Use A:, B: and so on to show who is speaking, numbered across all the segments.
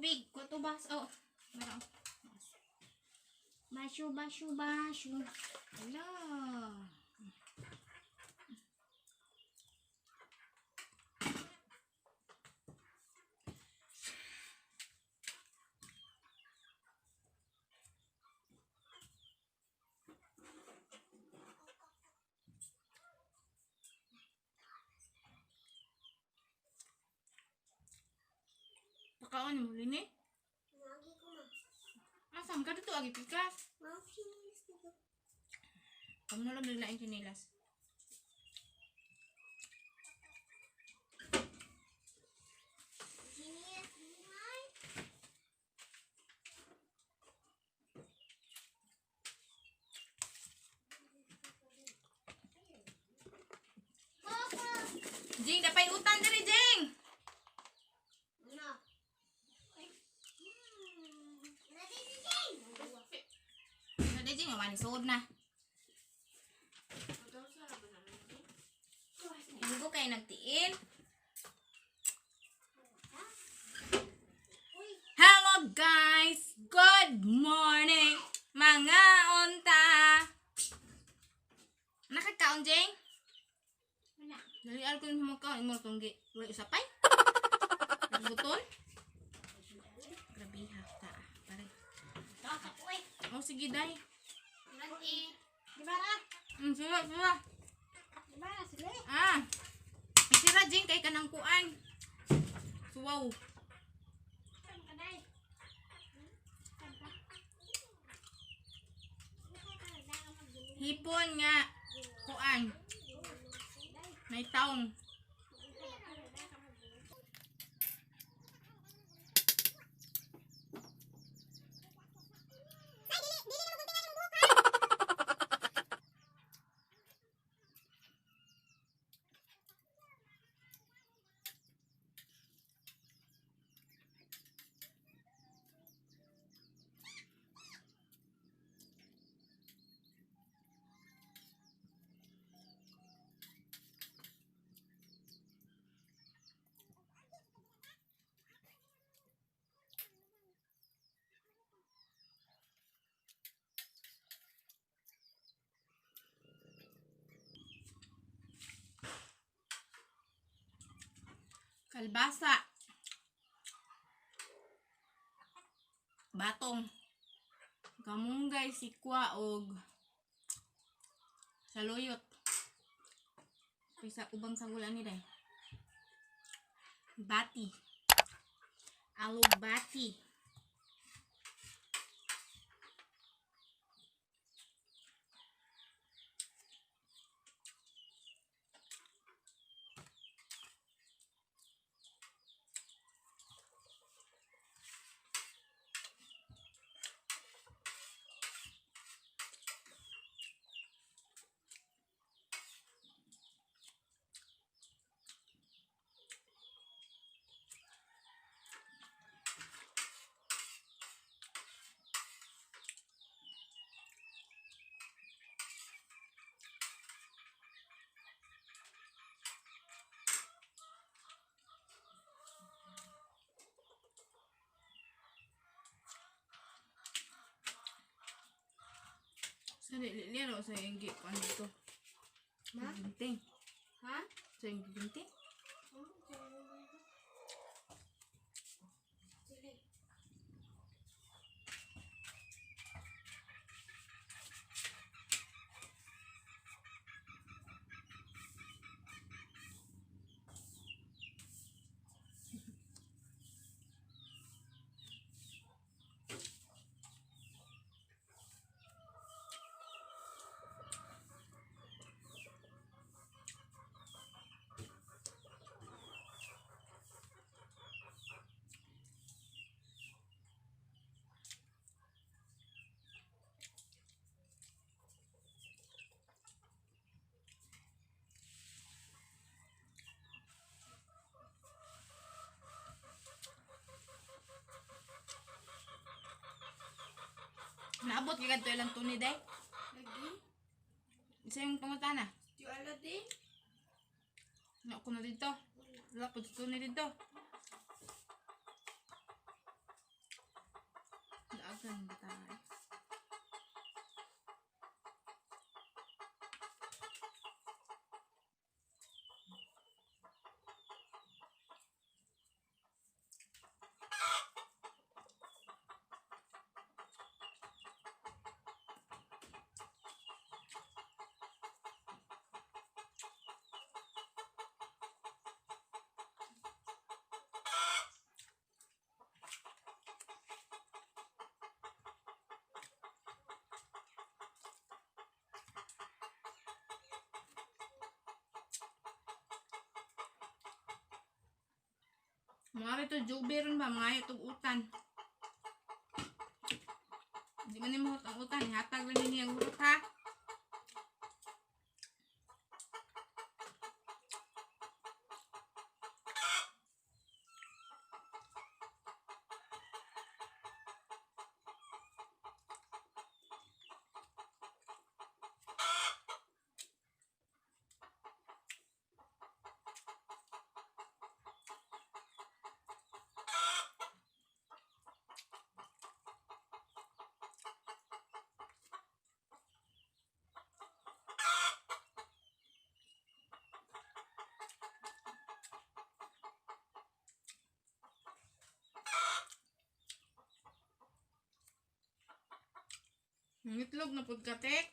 A: Tubig. Kuha tubas. Oh. Meron. Basyo, basyo, basyo. Hala. Pakaon mo rin eh.
B: Lagi ko ma.
A: Asam ka dito agi pikas.
B: Mga chinilas dito.
A: Kamu na lang biglaing chinilas.
B: Chinilas buhay. Papa!
A: Jing, dapay utan diri, Jing.
B: Ano? Ay. Nati si Jing!
A: Ano di, Jing, wani suod na. Hinugo kay nagtiin. Hello guys! Good morning! Mga unta! Nakakaon, Jing?
B: Wala.
A: Dali al ko yung humakaon. Imo tong gi. Wala usapay? Buton? Grabe ha. Ta. Pare.
B: Baka po eh.
A: Oh, sige, day.
B: Nati. Di ba na?
A: Sila, sila.
B: Di ba na sila eh?
A: Ah. Sira, Jing, kay kanang kuan. Suwaw.
B: Saan ka, Day? Saan ka?
A: Hipon nga. Kuan. May taong. Kalbasa. Batong. Kamunggay, sikwa, og saluyot. Kaysa ubang sagulan ni day. Bati. Alubati. Sa lilo sa inggi pan dito.
B: Ma?
A: Ginting.
B: Ha?
A: Sa inggi ginting.
B: Sige.
A: Naabot kay kadto ilang tuni day.
B: Lagi?
A: Isa yung pangutana.
B: Di ala din?
A: Nga ko na dito. Wala po tuni dito. Ang bata. Mga rito, jubi ron ba? Mga itong utan. Hindi man ni mahot ang utan. Hatag lang niya ang hurot ha. Ang itlog na pudkatek.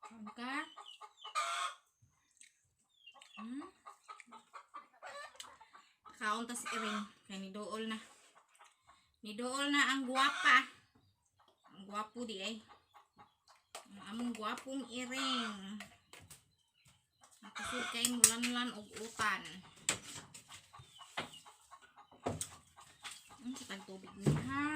A: Kaon ka? Kaon ta si Iring. Kay ni Dool na. Ni Dool na ang guwapa. Ang gwapo di ay. Ang among gwapong Iring. Nakusog kay mulanlan og utan. Ang sa tagtubig niya ha.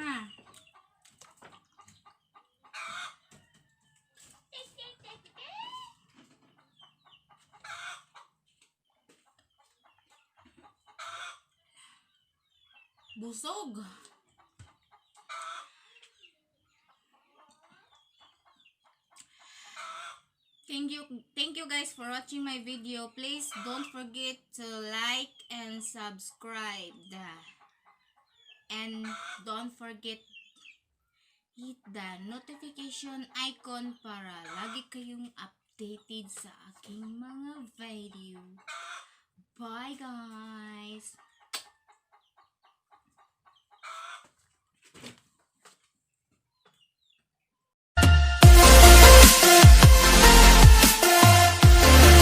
A: Busog. Thank you guys for watching my video. Please don't forget to like and subscribe. And don't forget hit the notification icon para lagi kayong updated sa aking mga video. Bye, guys!